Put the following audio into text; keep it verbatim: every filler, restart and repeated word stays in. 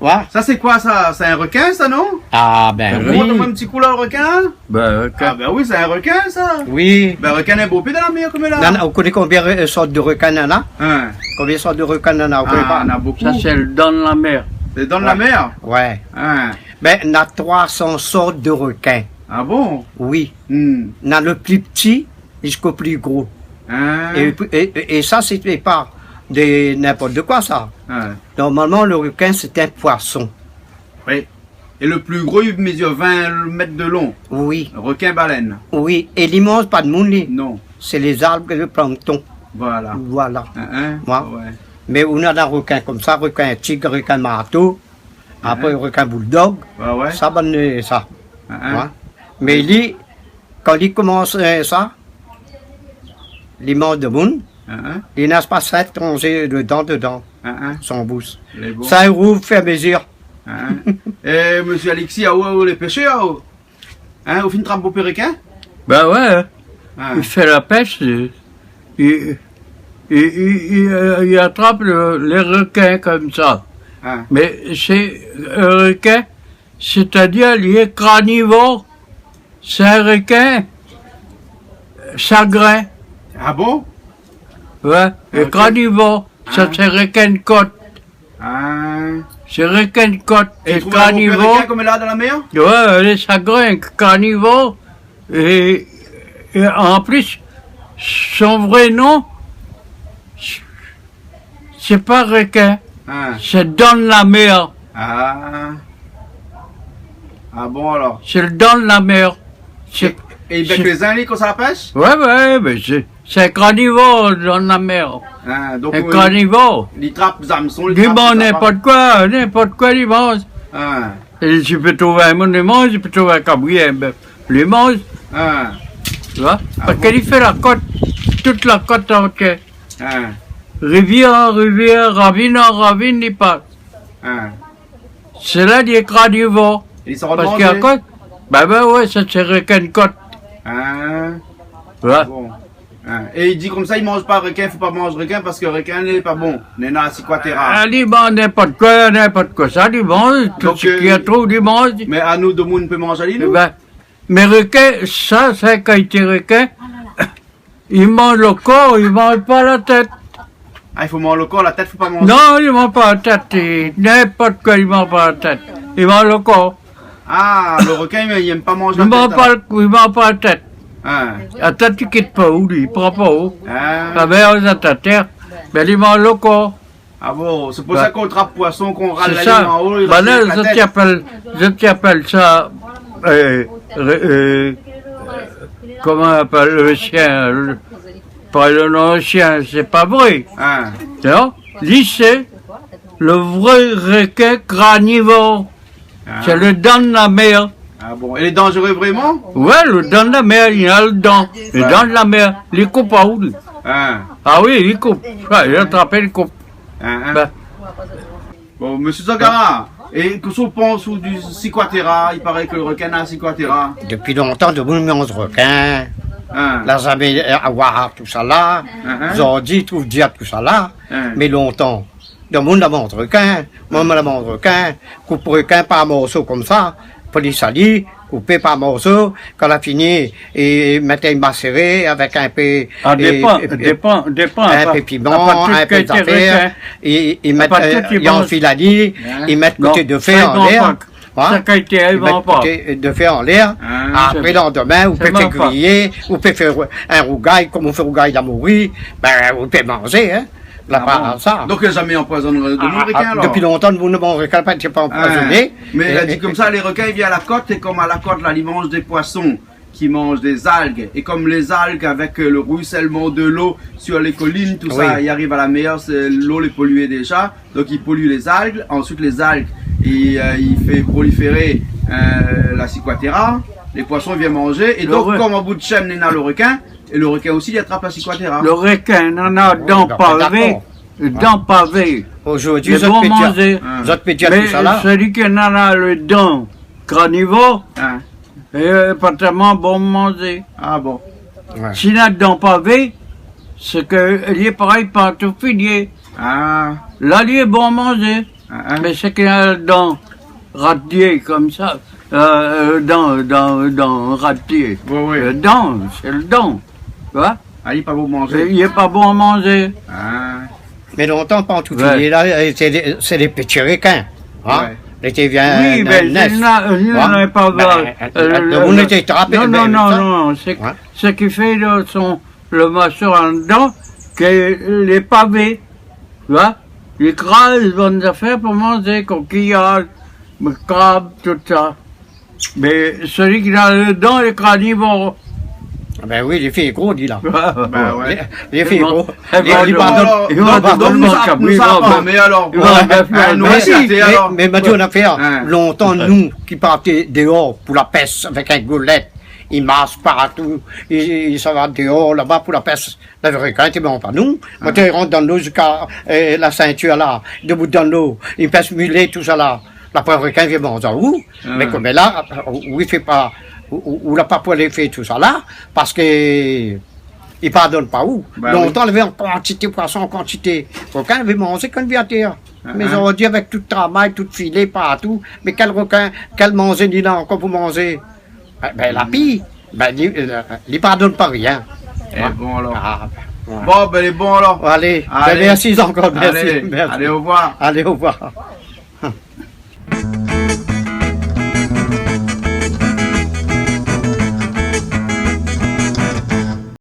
Ah. Sa sé koi sa ? Sé in rekin sa, non ? Ah bin oui. Mont amoin in ti kou la, le rekin. Bin, rekin. Ah bin oui, sé in rekin sa. Oui. Bin, rekin néna bonpé dan la mèr konm la. Non, non, ou koné konbien re-, sort de rekin néna ? Hein. Konbien sort de rekin néna, ou koné pa ? Ah, néna bonpé. Sa sé le dan la mèr. Le dan la mèr ? Ouais. Hein. Bin, néna troi san sort de rekin. Ah bon ? Oui. Hmm. Néna le pli pti, ziska le pli gro. Hein ? É pi, é, é, é sa, sé pa de ninport de koi, sa. Hein. Normalman, le rekin, sé in poison. Oui. É le pli gro, li mezir vin mèt de lon. Oui. Rekin balèn. Oui. É li manz pa demoun, li. Non. Sé lé zarb, le plankton. Voilà. Voilà. Hein, hein. Ouais. Mé ou néna rekin konmsa, rekin tig, rekin marto. Apré, rekin bouldog, sa bann, euh, sa. Hein, hein. Mé li, kan li komans, euh, sa, li manz demoun, li na pa sink tranzé de dan dedan son boush. Lé bon. Sa, li rouv fé mezir. Hein, hein. Eh, mésyé Alexis, ah ouais, ou lé pèshèr, ah ouais. Hein, ou fine trap bonpé rekin ? Bin ouais, hein. Ah. Li fé la pèsh, li, li, li, li, euh, li atrap le, le rekin konmsa. Ah. Mé sé in rekin, sétadir, li lé karnivor. Sé in rekin sagrin. Ah bon ? Ouais, le karnivor. Sa, sé rekin kot. Ah. Sé rekin kot, é karnivor. É ou trouv in rekin konm la dan la mèr ? Ouais, lé sagrin, karnivor. É, é an plis, son vré non, sé pa rekin. Ah. Sé dan la mèr. Ah. Ah bon, alor ? Sé le dan la mèr. É, é li bèk lé zin, li, kan sa la pèsh ? Ouais, ouais, mé sé Sé in karnivor dan la mèr. Ah, donk, in karnivor. Li trap zamson, li trap, li manz ninport koi, ninport koi li manz. Ah. É si li pé trouv in moun, li manz, si li pé trouv in kabri, in bèf, li manz. Ah. Tu vois ? Parske li fé la kot, tout la kot antièr. Ah. Rivièr an rivièr, ravine an ravine, li pas. Ah. Sé la li lé karnivor. Li sa manzé. Parske akoz ? Bin, bin ouais, sa sé rekin kot. Ah. Ouais. Bon. Hein. É li di konmsa, li manz pa rekin, fo pa manz rekin parske rekin lé pa bon. Néna sikoitèra. Ah, li manz ninport koi, ninport koi. Sa li manz, tout sak li trouv, li manz. Donk, euh, mé anou, demoun pé manz ali, nou ? Ébin, mé rekin, sa, sé in kalité rekin. Li manz le kor, li manz pa la tèt. Ah, i fo manz le kor, la tèt, fo pa manzé. Non, li manz pa la tèt, li, ninport koi, li manz pa la tèt. Li manz le kor. Ah, le rekin, li èm pa manz la tèt, alor. Li manz pa le, li manz pa la tèt. Ah. La tèt, li kit pa ou, li pran pa ou. Ah. La mèr, sa atèr. Mé li manz le kor. Ah bon, sé pou sa kan ou trap poison, kan ou ral la lign an o, li rès la tèt. Sé sa. Bin la, zot i apèl, zot i apèl sa, euh, re-, euh, koman i apèl le shien, le, pa le non le shien, sé pa vré. Ah. Non ? Li sé le vré rekin karnivor. Ah. Sé le dan la mèr. Ah bon, é lé danzéré vréman ? Ouais, le dan la mèr, li na le dan. Le dan la mèr, li koup pa ou, li. Ah. Ah oui, li koup. Ouais, li atrap, li koup. Ah, ah. Bin. Bon, mésyé Sangara, é kosa ou pans, ou, di sikoitèra ? I paré ke le rekin na sikoitèra. Dopi lontan, demoun i manz rekin. Ah. La zamé, euh, avoir tousala. Ah, ah. Zordi i trouv dir tousala. Ah. Mé lontan, demoun la manz rekin, moin, moin la manz rekin, koup rekin par morso konmsa, pou li sali, koupé par morso, kan la fini, i mèt ali maséré avèk in pé, ah, dépan, é, é, dépan, dépan, in pé piman, in pé zafèr, i, i mèt, euh, i anfil ali, i mèt koté de fé anlèr. Hein ? Sa kalité, i van pa. Koté de fé anlèr. Ah. Apré, sé bon. Landmin, ou pé fé griyé, ou pé fé rou-, in rougay, konm ou fé rougay la mori, bin, ou pé manzé, hein. La pa sa. Ah bon ? Donk, zamé anpoizone demoun, rekin, alor ? Ah, dopi lontan, demoun i manz rekin, pa, sé pa anpoizoné. Ah. Mé la di konmsa, le rekin i vien a la kot, é konm a la kot la, li manz dé poison ki manz dé zalg. É konm lé zalg, avèk, euh, le ruisèlman de lo sur lé kolin, tousa, i ariv a la mèr, sé, lo lé polié déza. Donk, i poli lé zalg. Ansuit, lé zalg, i, euh, i fé proliféré, euh, la sikoitèra. Lé poison i vien manzé. É donk, konm an bout de shèn, néna le rekin, é le rekin osi, li atrap la sikoitèra. Le rekin néna dan pavé, dan pavé. Zordi, zot pé dir, zot pé dir tousala. Mé sèl ki néna le dan karnivor, é, euh, pa tèlman bon manzé. Ah bon. Ouais. Si néna dan pavé, sé ke li lé parèy pantoufilié. Ah. La, li lé bon manzé. Mé sak néna dan ratié konmsa, dan, dan, dan ratié. Wi, wi. Lo dan, sé lo dan. Ou oi ? Ah, li lé pa bon manzé. Li lé pa bon a manzé. Ah. Mé lontan, kan tout fini la, sé dé, sé dé pti rekin. Wi, mé nèf, nèf. Wi, mé nou na, nou na pa, nou té trapé, non, non, non, sé, sak i fé lo, son, lo morso andan, ke lé pavé, ou oi, li kraz bann zafèr pou manzé, kokiyaz, krab, tout sa. Mé sèl ki néna lo dan, lé kranivor. Ah bin wi, li fé gro, li la. Bin wi. Li fé gro. Li, li pardone, li pardone. Mé alor, mé, mé, mé, mé, mé, lontan, nou, ki parté déor pou la pès avèk in golèt, i marsh partou, i, i sava déor laba pou la pès. Lo rekin té manz pa nou. Moin té rant dan lo ziska la sintir la, debout dan lo, i pès milé, tousala. La pwin rekin i vien manz aou. Mé koméla, ou i fé pa, ou, ou la pa pou alé fé tousala, parske i pardone pa ou. Lontan, lavé an kantité pwason, an kantité. Rekin lavé manzé kan i vien atèr. Mé zordi, avèk tout travay, tout filé partou, mé kèl rekin, kèl manzé li néna ankor pou manzé ? Bin, bin, la pi, bin, li, li pardone pa rien. Lé bon alor. Ah, bin, bon, bin, lé bon alor. Alé, bin, mèrsi ankor, mèrsi, mèrsi. Alé, orevoir. Alé, orevoir.